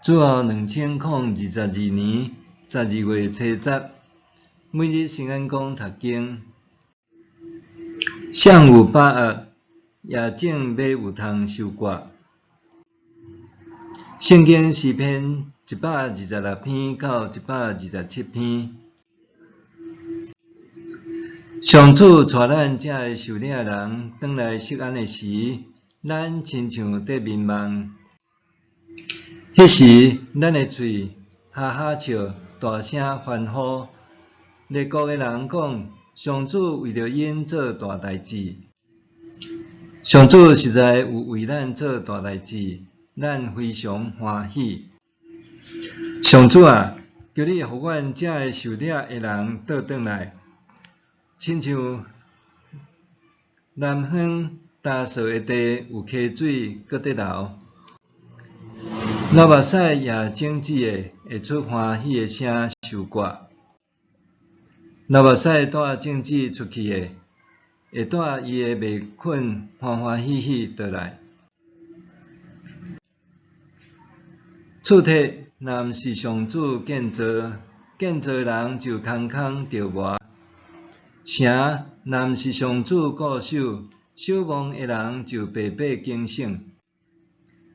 主後2022年12月初十，每日新眼光讀經。誰有把握野種馬有通收割？聖經詩篇126篇到127篇。上主帶咱遮个受掠的人轉來錫安的時，咱親像佇眠夢。彼時，咱的喙哈哈笑，大聲歡呼。列國的人講：上主為著𪜶做大代誌。上主實在有為咱做大代誌，咱非常歡喜。上主啊，求你予阮遮个受掠的人倒轉來，親像南方乾燥的地有溪水閣佇流。流目屎也種子的會出歡喜的聲收割。流目屎帶種子出去的，會帶伊的麥捆歡歡喜喜倒來。厝體若毋是上主建造，建造的人就空空著磨。城若毋是上主固守，守望的人就白白警醒。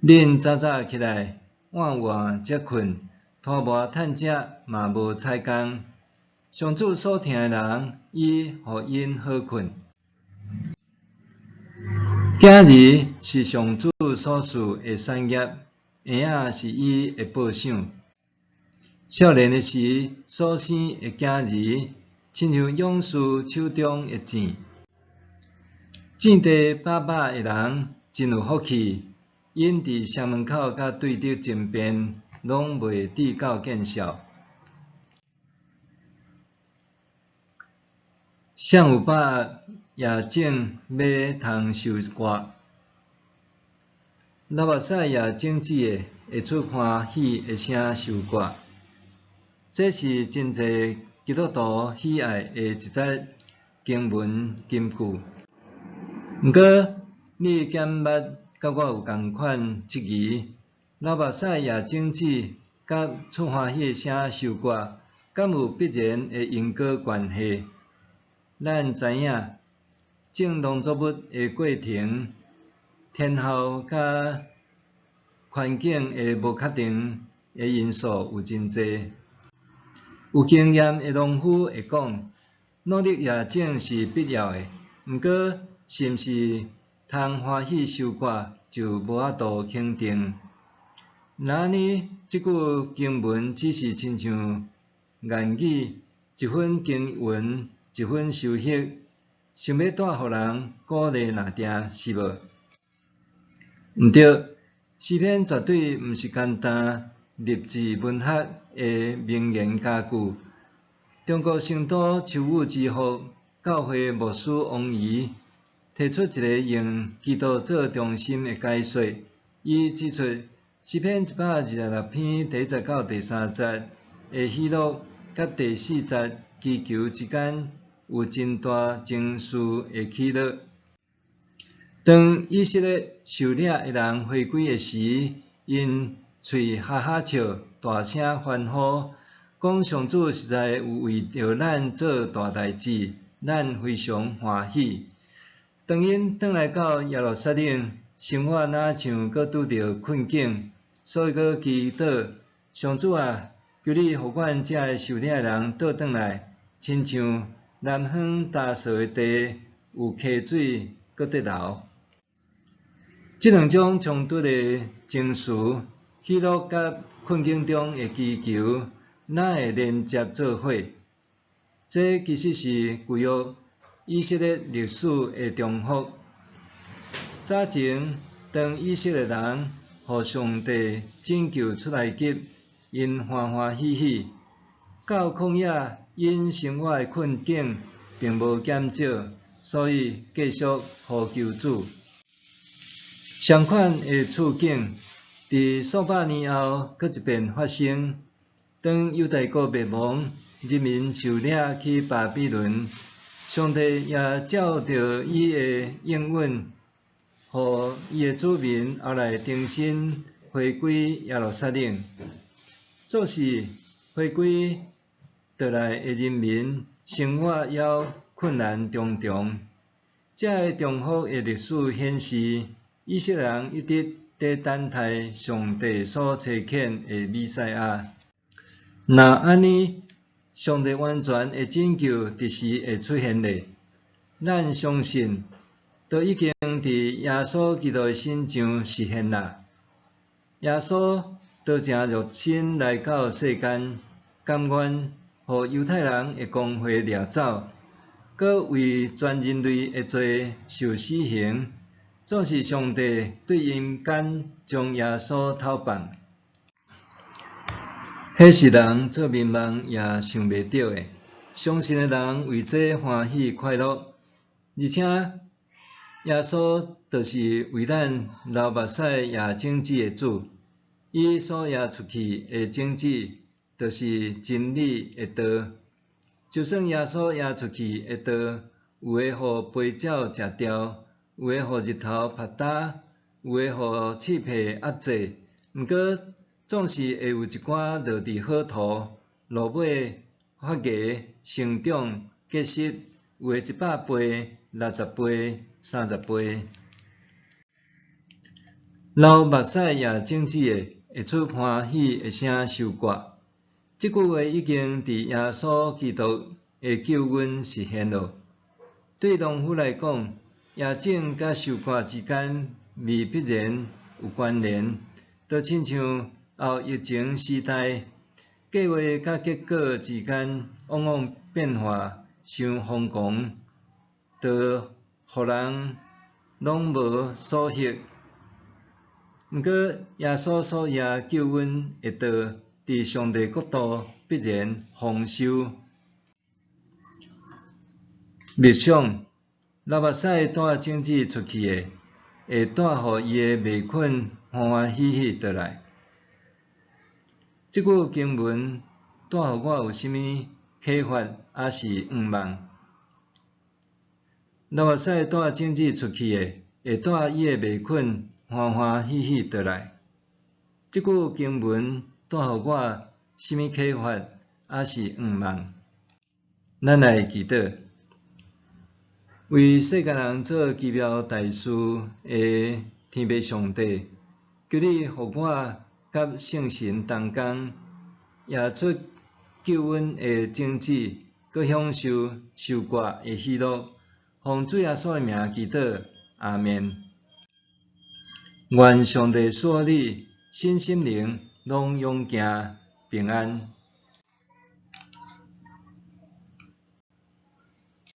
恁早早起來，晚晚才睏，塗磨趁食嘛無彩工。上主所疼的人，伊予𪜶好睏。囝兒是上主所賜的產業，嬰仔是伊的報賞。少年的時所生的囝兒，親像勇士手中的箭。戰地跑馬的人真有福氣，𪜶佇城門口佮對敵爭辯，攏袂致到見笑。誰有把握野種馬通收割？流目屎也種子的會出歡喜的聲收割。這是真濟基督徒喜愛的一節經文金句。毋過，你敢捌佮我有仝款質疑：流目屎也種子佮出歡喜的聲收割，敢有必然的因果關係？咱知影，種農作物的過程，天候佮環境的無確定的因素有真濟。有經驗的農夫會講，努力野種是必要的，毋過是毋是通歡喜收割就無法度肯定。若按呢，這句經文只是親像諺語，一分耕耘一分收穫，想欲帶予人鼓勵爾定，是無？毋對，詩篇絕對毋是簡單勵志文學的名言佳句。中國成都秋雨之福教會牧師王怡提出一个用基督做中心的解說。伊指出，詩篇126篇第一節到第三節的喜樂，佮第四節祈求之間有真大情緒的起落。當以色列受掠的人回歸的時，𪜶喙哈哈笑，大聲歡呼，講上主實在有為著咱做大代誌，咱非常歡喜。當𪜶轉來到耶路撒冷，生活若像閣拄著困境，所以閣祈禱：上主啊，求你予阮遮个受掠的人倒轉來，親像南方乾燥的地有溪水閣佇流。這兩種衝突的情緒，喜樂佮困境中的祈求，哪會連接做伙？這其實是舊約以色列歷史的重複。早前，當以色列人予上帝拯救出埃及，𪜶歡歡喜喜；到曠野，𪜶生活的困境並無減少，所以繼續呼求主。相款的處境，佇數百年後閣一遍發生。當猶大國滅亡，人民受掠去巴比倫，上帝也照著伊的應允，予伊的子民後來重新回歸耶路撒冷，做是回歸倒來的人民，生活猶困難重重。這个重複的歷史顯示，以色列人一直佇等待上帝所差遣的彌賽亞。若按呢，上帝完全的拯救佇時會出現咧。咱相信，都已經佇耶穌基督的身上實現啦。耶穌道成肉身來到世間，甘願予猶太人的公會掠走，閣為全人類的罪受死刑，總是上帝對陰間將耶穌偷放。彼是人做眠夢也想袂著的。相信的人為這歡喜快樂，而且耶穌就是為咱流目屎掖種子的主，伊所掖出去的種子，就是真理的道。就算耶穌掖出去的道，有的予飛鳥食掉，有的予日頭曝焦，有的予刺皮壓制，毋過總是會有一寡落佇好土，落尾發芽、成長、結實，有的100倍、60倍、30倍。流目屎掖種子的，會出歡喜的聲收割。這句話已經佇耶穌基督的救恩實現了。對農夫來講，掖種佮收割之間未必然有關聯，就親像後疫情時代，計劃佮結果之間往往變化傷瘋狂，就予人攏無所獲。毋過，耶穌所掖救恩的道，佇上帝國度必然豐收。默想，流目屎帶種子出去的，會帶予伊的麥捆歡歡喜喜倒來。這句經文帶予我有啥物啟發，抑是願望？流目屎帶種子出去的，會帶伊的麥捆歡歡喜喜倒來。這句經文帶予我啥物啟發，抑是願望？咱來祈禱，為世間人做奇妙大事的天父上帝，求你予我佮聖神同工，掖出救恩的種子，閣享受收割的喜樂。奉主耶穌的名祈禱，阿們。願上帝賜予你身心靈攏勇健平安。